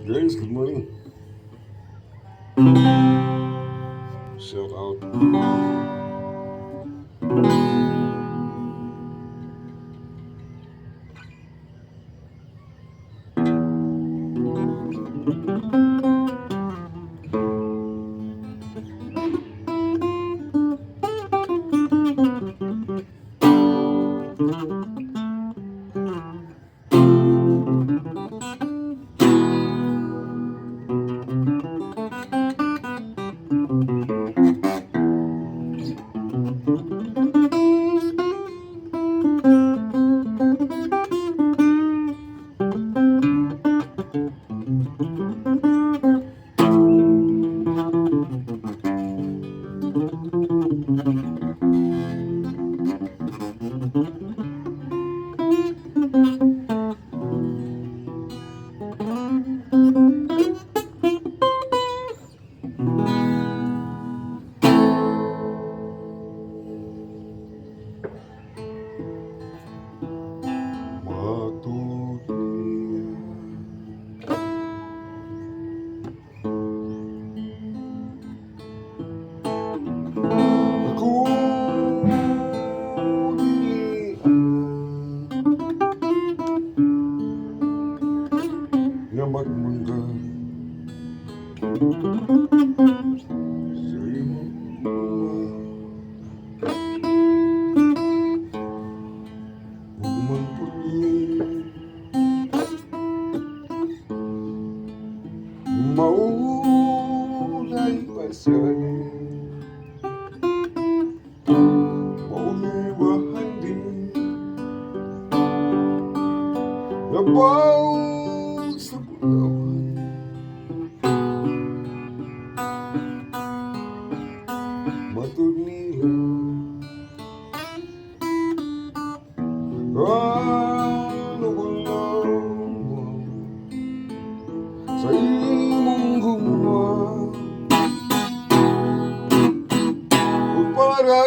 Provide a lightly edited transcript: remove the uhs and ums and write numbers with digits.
Guys, good morning. Shout out. Matod niya. Ako dili nga magmangga sa imong gugma ug man pud ni maulay pasani mauliwahan din labaw sa bulawan matud nila ang sa imong gugma ug para